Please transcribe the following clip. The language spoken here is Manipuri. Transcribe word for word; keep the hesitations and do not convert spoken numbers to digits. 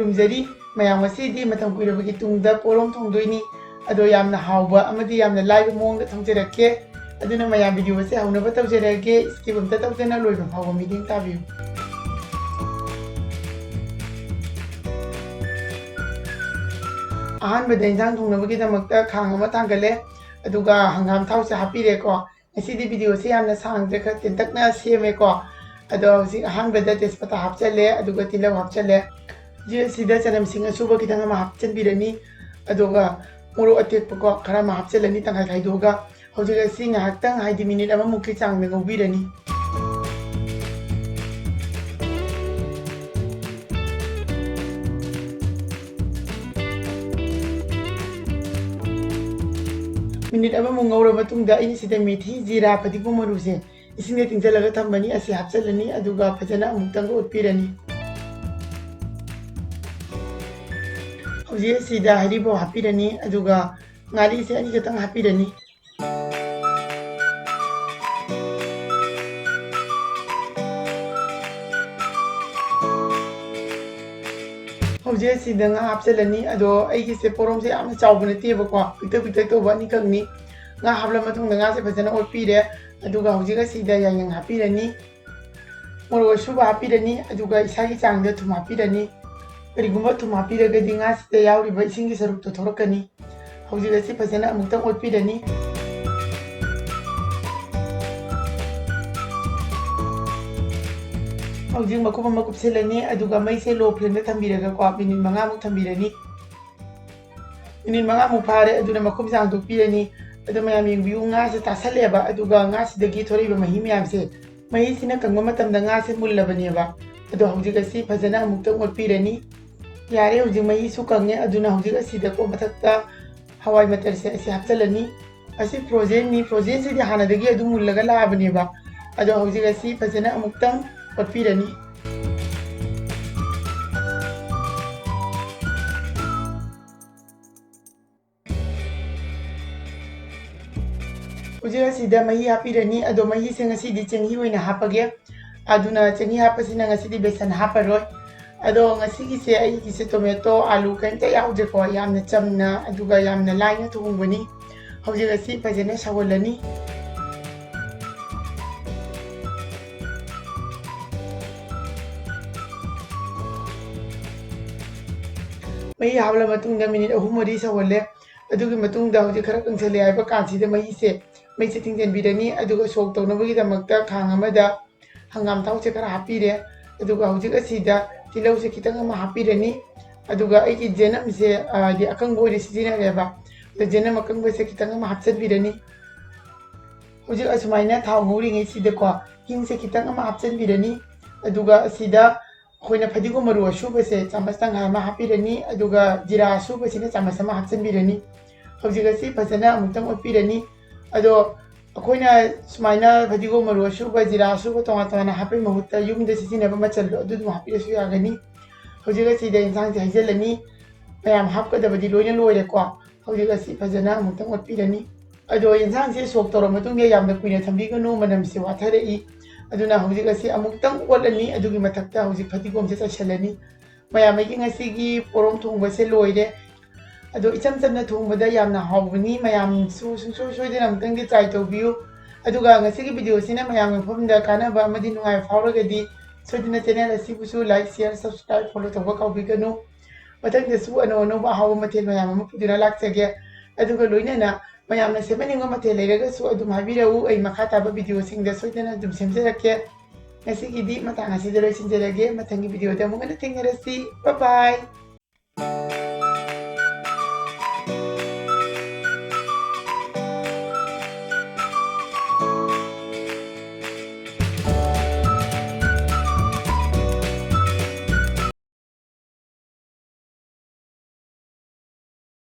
ꯈꯨꯔꯨꯝꯖꯔꯤ꯫ ꯃꯌꯥꯝ, ꯉꯁꯤꯗꯤ ꯃꯇꯝ ꯀꯨꯏꯔꯕꯒꯤ ꯇꯨꯡꯗ ꯄꯣꯔꯣꯝ ꯊꯣꯡꯗꯣꯏꯅꯤ꯫ ꯑꯗꯣ ꯌꯥꯝꯅ ꯍꯥꯎꯕ ꯑꯃꯗꯤ ꯌꯥꯝꯅ ꯂꯥꯏꯕ ꯃꯑꯣꯡꯗ ꯊꯣꯡꯖꯔꯛꯀꯦ꯫ ꯑꯗꯨꯅ ꯃꯌꯥꯝ, ꯚꯤꯗꯤꯑꯣ ꯑꯁꯦ ꯍꯧꯅꯕ ꯇꯧꯖꯔꯛꯑꯒꯦ꯫ Skip ꯑꯝꯇ ꯇꯧꯗꯅ ꯂꯣꯏꯕ ꯐꯥꯎꯕ ꯃꯤꯠꯌꯦꯡ ꯇꯥꯕꯤꯌꯨ꯫ ꯑꯍꯥꯟꯕꯗ ꯏꯟꯁꯥꯡ ꯊꯣꯡꯅꯕꯒꯤꯗꯃꯛꯇ ꯈꯥꯡ ꯑꯃ ꯊꯥꯡꯒꯠꯂꯦ, ꯑꯗꯨꯒ ꯍꯪꯒꯥꯝ ꯊꯥꯎꯁꯦ ꯍꯥꯞꯄꯤꯔꯦꯀꯣ꯫ ꯉꯁꯤꯗꯤ ꯚꯤꯗꯤꯑꯣꯁꯦ ꯌꯥꯝꯅ ꯁꯥꯡꯗ꯭ꯔꯦ, ꯈꯔ ꯇꯦꯟꯇꯛꯅ ꯁꯦꯝꯃꯦꯀꯣ꯫ ꯑꯗꯣ ꯍꯧꯖꯤꯛ ꯑꯍꯥꯟꯕꯗ ꯇꯦꯖꯄꯇꯥ ꯍꯥꯞꯆꯜꯂꯦ, ꯑꯗꯨꯒ ꯇꯤꯜꯍꯧ ꯍꯥꯞꯆꯜꯂꯦ꯫ ꯍꯧꯖꯤꯛ ꯑꯁꯤꯗ ꯆꯅꯝꯁꯤꯡ ꯑꯁꯨꯕ ꯈꯤꯇꯪ ꯑꯃ ꯍꯥꯞꯆꯤꯟꯕꯤꯔꯅꯤ, ꯑꯗꯨꯒ ꯃꯣꯔꯣꯛ ꯑꯇꯦꯛꯄꯀꯣ ꯈꯔ ꯑꯃ ꯍꯥꯞꯆꯤꯜꯂꯅꯤ, ꯇꯪꯈꯥꯏ ꯈꯥꯏꯗꯣꯛꯑꯒ꯫ ꯍꯧꯖꯤꯛ ꯑꯁꯤ ꯉꯥꯏꯍꯥꯛꯇꯪ, ꯍꯥꯏꯗꯤ ꯃꯤꯅꯤꯠ ꯑꯃꯃꯨꯛꯀꯤ ꯆꯥꯡꯗ ꯉꯧꯕꯤꯔꯅꯤ꯫ ꯃꯤꯅꯤꯠ ꯑꯃꯃꯨꯛ ꯉꯧꯔ ꯃꯇꯨꯡꯗ ꯑꯩꯅ ꯁꯤꯗ ꯃꯦꯊꯤ, ꯖꯤꯔꯥ, ꯐꯗꯤꯒꯣꯝ ꯃꯔꯨꯁꯦ ꯏꯁꯤꯡꯗ ꯇꯤꯡꯁꯤꯜꯂꯒ ꯊꯝꯕꯅꯤ, ꯑꯁꯤ ꯍꯥꯞꯆꯤꯜꯂꯅꯤ, ꯑꯗꯨꯒ ꯐꯖꯅ ꯑꯃꯨꯛꯇꯪꯒ ꯑꯣꯠꯄꯤꯔꯅꯤ꯫ ꯍꯧꯖꯤꯛ ꯑꯁꯤꯗ ꯍꯔꯤꯕꯣꯞ ꯍꯥꯞꯄꯤꯔꯅꯤ, ꯑꯗꯨꯒ ꯉꯥꯔꯤꯁꯦ ꯑꯅꯤꯈꯛꯇꯪ ꯍꯥꯞꯄꯤꯔꯅꯤ꯫ ꯍꯧꯖꯤꯛ ꯑꯁꯤꯗ ꯉꯥ ꯍꯥꯞꯆꯤꯜꯂꯅꯤ꯫ ꯑꯗꯣ ꯑꯩꯒꯤꯁꯦ ꯄꯣꯔꯣꯝꯁꯦ ꯌꯥꯝꯅ ꯆꯥꯎꯕ ꯅꯠꯇꯦꯕꯀꯣ, ꯄꯤꯛꯇꯛ ꯄꯤꯛꯇꯛ ꯇꯧꯕ ꯑꯅꯤꯈꯛꯅꯤ꯫ ꯉꯥ ꯍꯥꯞꯂ ꯃꯇꯨꯡꯗ ꯉꯥꯁꯦ ꯐꯖꯅ ꯑꯣꯠꯄꯤꯔꯦ꯫ ꯑꯗꯨꯒ ꯍꯧꯖꯤꯛ ꯑꯁꯤꯗ ꯌꯥꯏꯉꯪ ꯍꯥꯞꯄꯤꯔꯅꯤ, ꯃꯣꯔꯣꯛ ꯑꯁꯨꯕ ꯍꯥꯞꯄꯤꯔꯅꯤ, ꯑꯗꯨꯒ ꯏꯁꯥꯒꯤ ꯆꯥꯡꯗ ꯊꯨꯝ ꯍꯥꯞꯄꯤꯔꯅꯤ꯫ ꯀꯔꯤꯒꯨꯝꯕ ꯊꯨꯝ ꯍꯥꯞꯄꯤꯔꯒꯗꯤ ꯉꯥꯁꯤꯗ ꯌꯥꯎꯔꯤꯕ ꯏꯁꯤꯡꯒꯤ ꯁꯔꯨꯛꯇꯣ ꯊꯣꯛꯂꯛꯀꯅꯤ꯫ ꯍꯧꯖꯤꯛ ꯑꯁꯤ ꯐꯖꯅ ꯑꯃꯨꯛꯇꯪ ꯑꯣꯠꯄꯤꯔꯅꯤ꯫ ꯍꯧꯖꯤꯛ ꯃꯈꯨꯝ ꯑꯃ ꯀꯨꯞꯁꯤꯜꯂꯅꯤ, ꯑꯗꯨꯒ ꯃꯩꯁꯦ low flameꯗ ꯊꯝꯕꯤꯔꯒꯀꯣ, ꯃꯤꯅꯤꯠ ꯃꯉꯥꯃꯨꯛ ꯊꯝꯕꯤꯔꯅꯤ꯫ ꯃꯤꯅꯤꯠ ꯃꯉꯥꯃꯨꯛ ꯐꯥꯔꯦ, ꯑꯗꯨꯅ ꯃꯈꯨꯝꯁꯦ ꯍꯥꯡꯗꯣꯛꯄꯤꯔꯅꯤ꯫ ꯑꯗꯣ ꯃꯌꯥꯝ ꯌꯦꯡꯕꯤꯌꯨ, ꯉꯥꯁꯦ ꯇꯥꯁꯜꯂꯦꯕ, ꯑꯗꯨꯒ ꯉꯥꯁꯤꯗꯒꯤ ꯊꯣꯔꯛꯏꯕ ꯃꯍꯤ ꯃꯌꯥꯝꯁꯦ, ꯃꯍꯤꯁꯤꯅ ꯀꯪꯕ ꯃꯇꯝꯗ ꯉꯥꯁꯦ ꯃꯨꯜꯂꯕꯅꯦꯕ꯫ ꯑꯗꯣ ꯍꯧꯖꯤꯛ ꯑꯁꯤ ꯐꯖꯅ ꯑꯃꯨꯛꯇꯪ ꯑꯣꯠꯄꯤꯔꯅꯤ꯫ ꯌꯥꯔꯦ, ꯍꯧꯖꯤꯛ ꯃꯍꯤꯁꯨ ꯀꯪꯉꯦ, ꯑꯗꯨꯅ ꯍꯧꯖꯤꯛ ꯑꯁꯤꯗꯀꯣ ꯃꯊꯛꯇ ꯍꯋꯥꯏ ꯃꯇꯔꯁꯦ ꯑꯁꯤ ꯍꯥꯞꯆꯤꯜꯂꯅꯤ꯫ ꯑꯁꯤ frozenꯅꯤ, frozenꯁꯤꯗꯤ ꯍꯥꯟꯅꯗꯒꯤ ꯑꯗꯨꯝ ꯃꯨꯜꯂꯒ ꯂꯥꯛꯑꯕꯅꯦꯕ꯫ ꯑꯗꯣ ꯍꯧꯖꯤꯛ ꯑꯁꯤ ꯐꯖꯅ ꯑꯃꯨꯛꯇꯪ ꯑꯣꯠꯄꯤꯔꯅꯤ꯫ ꯍꯧꯖꯤꯛ ꯑꯁꯤꯗ ꯃꯍꯤ ꯍꯥꯞꯄꯤꯔꯅꯤ꯫ ꯑꯗꯣ ꯃꯍꯤꯁꯦ ꯉꯁꯤꯗꯤ ꯆꯦꯡꯍꯤ ꯑꯣꯏꯅ ꯍꯥꯞꯄꯒꯦ꯫ ꯑꯗꯨꯅ ꯆꯦꯡꯍꯤ ꯍꯥꯞꯄꯁꯤꯅ ꯉꯁꯤꯗꯤ ꯕꯦꯁꯟ ꯍꯥꯞꯄꯔꯣꯏ꯫ ꯑꯗꯣ ꯉꯁꯤꯒꯤꯁꯦ ꯑꯩꯒꯤꯁꯦ tomato, ꯑꯥꯂꯨ ꯀꯔꯤꯝꯇ ꯌꯥꯎꯗ꯭ꯔꯦꯀꯣ꯫ ꯌꯥꯝꯅ ꯆꯝꯅ ꯑꯗꯨꯒ ꯌꯥꯝꯅ ꯂꯥꯏꯅ ꯊꯣꯡꯕꯅꯤ꯫ ꯍꯧꯖꯤꯛ ꯑꯁꯤ ꯐꯖꯅ ꯁꯧꯍꯜꯂꯅꯤ꯫ ꯃꯩ ꯍꯥꯞꯂ ꯃꯇꯨꯡꯗ ꯃꯤꯅꯤꯠ ꯑꯍꯨꯝ ꯃꯔꯤ ꯁꯧꯍꯜꯂꯦ꯫ ꯑꯗꯨꯒꯤ ꯃꯇꯨꯡꯗ ꯍꯧꯖꯤꯛ ꯈꯔ ꯀꯪꯁꯜꯂꯦ ꯍꯥꯏꯕ ꯀꯥꯟꯁꯤꯗ ꯃꯩꯁꯦ, ꯃꯩꯁꯦ ꯊꯤꯡꯖꯤꯟꯕꯤꯔꯅꯤ꯫ ꯑꯗꯨꯒ ꯁꯣꯛ ꯇꯧꯅꯕꯒꯤꯗꯃꯛꯇ ꯈꯥꯡ ꯑꯃꯗ ꯍꯪꯒꯥꯝ ꯊꯥꯎꯁꯦ ꯈꯔ ꯍꯥꯞꯄꯤꯔꯦ꯫ ꯑꯗꯨꯒ ꯍꯧꯖꯤꯛ ꯑꯁꯤꯗ ꯇꯤꯜꯍꯧꯁꯦ ꯈꯤꯇꯪ ꯑꯃ ꯍꯥꯞꯄꯤꯔꯅꯤ꯫ ꯑꯗꯨꯒ ꯑꯩꯒꯤ ꯖꯦꯅꯝꯁꯦ, ꯑ, ꯍꯥꯏꯗꯤ ꯑꯀꯪꯕ ꯑꯣꯏꯅ ꯁꯤꯖꯤꯟꯅꯔꯦꯕ꯫ ꯑꯗꯣ ꯖꯦꯅꯝ ꯑꯀꯪꯕꯁꯦ ꯈꯤꯇꯪ ꯑꯃ ꯍꯥꯞꯆꯤꯟꯕꯤꯔꯅꯤ꯫ ꯍꯧꯖꯤꯛ ꯑꯁꯨꯃꯥꯏꯅ ꯊꯥꯎ ꯉꯧꯔꯤꯉꯩꯁꯤꯗꯀꯣ, ꯍꯤꯡꯁꯦ ꯈꯤꯇꯪ ꯑꯃ ꯍꯥꯞꯆꯤꯟꯕꯤꯔꯅꯤ꯫ ꯑꯗꯨꯒ ꯑꯁꯤꯗ ꯑꯩꯈꯣꯏꯅ ꯐꯗꯤꯒꯣꯝ ꯃꯔꯨ ꯑꯁꯨꯕꯁꯦ ꯆꯥꯃꯁ ꯇꯪꯈꯥꯏ ꯑꯃ ꯍꯥꯞꯄꯤꯔꯅꯤ꯫ ꯑꯗꯨꯒ ꯖꯤꯔꯥ ꯑꯁꯨꯕꯁꯤꯅ ꯆꯥꯃꯁ ꯑꯃ ꯍꯥꯞꯆꯤꯟꯕꯤꯔꯅꯤ꯫ ꯍꯧꯖꯤꯛ ꯑꯁꯤ ꯐꯖꯅ ꯑꯃꯨꯛꯇꯪ ꯑꯣꯠꯄꯤꯔꯅꯤ꯫ ꯑꯗꯣ ꯑꯩꯈꯣꯏꯅ ꯁꯨꯃꯥꯏꯅ ꯐꯗꯤꯒꯣꯝ ꯃꯔꯨ ꯑꯁꯨꯕ, ꯖꯤꯔꯥ ꯑꯁꯨꯕ ꯇꯣꯉꯥꯟ ꯇꯣꯉꯥꯟꯅ ꯍꯥꯞꯄꯩ ꯃꯍꯨꯠꯇ ꯌꯨꯝꯗ ꯁꯤꯖꯤꯟꯅꯕ ꯃꯆꯜꯗꯣ ꯑꯗꯨ ꯑꯗꯨꯝ ꯍꯥꯞꯄꯤꯔꯁꯨ ꯌꯥꯒꯅꯤ꯫ ꯍꯧꯖꯤꯛ ꯑꯁꯤꯗ ꯏꯟꯁꯥꯡꯁꯦ ꯍꯩꯖꯤꯜꯂꯅꯤ꯫ ꯃꯌꯥꯝ ꯍꯥꯞꯀꯗꯕꯗꯤ ꯂꯣꯏꯅ ꯂꯣꯏꯔꯦꯀꯣ꯫ ꯍꯧꯖꯤꯛ ꯑꯁꯤ ꯐꯖꯅ ꯑꯃꯨꯛꯇꯪ ꯑꯣꯠꯄꯤꯔꯅꯤ꯫ ꯑꯗꯣ ꯌꯦꯟꯁꯥꯡꯁꯦ ꯁꯣꯛ ꯇꯧꯔ ꯃꯇꯨꯡꯗ ꯌꯥꯝꯅ ꯀꯨꯏꯅ ꯊꯝꯕꯤꯒꯅꯨ, ꯃꯅꯝꯁꯦ ꯋꯥꯊꯔꯛꯏ꯫ ꯑꯗꯨꯅ ꯍꯧꯖꯤꯛ ꯑꯁꯤ ꯑꯃꯨꯛꯇꯪ ꯑꯣꯠꯂꯅꯤ, ꯑꯗꯨꯒꯤ ꯃꯊꯛꯇ ꯍꯧꯖꯤꯛ ꯐꯗꯤꯒꯣꯝꯁꯦ ꯆꯥꯏꯁꯤꯜꯂꯅꯤ꯫ ꯃꯌꯥꯝ, ꯑꯩꯒꯤ ꯉꯁꯤꯒꯤ ꯄꯣꯔꯣꯝ ꯊꯣꯡꯕꯁꯦ ꯂꯣꯏꯔꯦ꯫ ꯑꯗꯣ ꯏꯆꯝ ꯆꯝꯅ ꯊꯣꯡꯕꯗ ꯌꯥꯝꯅ ꯍꯥꯎꯕꯅꯤ꯫ ꯃꯌꯥꯝꯁꯨ ꯁꯨꯡꯁꯣꯏ ꯁꯣꯏꯗꯅ ꯑꯃꯨꯛꯇꯪꯗꯤ try ꯇꯧꯕꯤꯌꯨ꯫ ꯑꯗꯨꯒ ꯉꯁꯤꯒꯤ video ꯁꯤꯅ ꯃꯌꯥꯝꯒꯤ ꯃꯐꯝꯗ ꯀꯥꯟꯅꯕ ꯑꯃꯗꯤ ꯅꯨꯡꯉꯥꯏꯕ ꯐꯥꯎꯔꯒꯗꯤ ꯁꯣꯏꯗꯅ channel ꯑꯁꯤꯕꯨꯁꯨ like, share, subscribe, follow ꯇꯧꯕ ꯀꯥꯎꯕꯤꯒꯅꯨ꯫ ꯃꯊꯪꯗꯁꯨ ꯑꯅꯧ ꯑꯅꯧꯕ ꯑꯍꯥꯎꯕ ꯃꯊꯦꯜ ꯃꯌꯥꯝ ꯑꯃ ꯄꯨꯗꯨꯅ ꯂꯥꯛꯆꯒꯦ꯫ ꯑꯗꯨꯒ ꯂꯣꯏꯅꯅ ꯃꯌꯥꯝꯅ ꯁꯦꯝꯍꯟꯅꯤꯡꯕ ꯃꯊꯦꯜ ꯂꯩꯔꯒꯁꯨ ꯑꯗꯨꯝ ꯍꯥꯏꯕꯤꯔꯛꯎ꯫ ꯑꯩ ꯃꯈꯥ ꯇꯥꯕ video ꯁꯤꯡꯗ ꯁꯣꯏꯗꯅ ꯑꯗꯨꯝ ꯁꯦꯝꯖꯔꯛꯀꯦ꯫ ꯉꯁꯤꯒꯤꯗꯤ ꯃꯇꯥꯡ ꯑꯁꯤꯗ ꯂꯣꯏꯁꯤꯟꯖꯔꯒꯦ꯫ ꯃꯊꯪꯒꯤ video ꯗ ꯑꯃꯨꯛ ꯍꯟꯅ ꯊꯦꯡꯅꯔꯁꯤ꯫ Bye bye꯫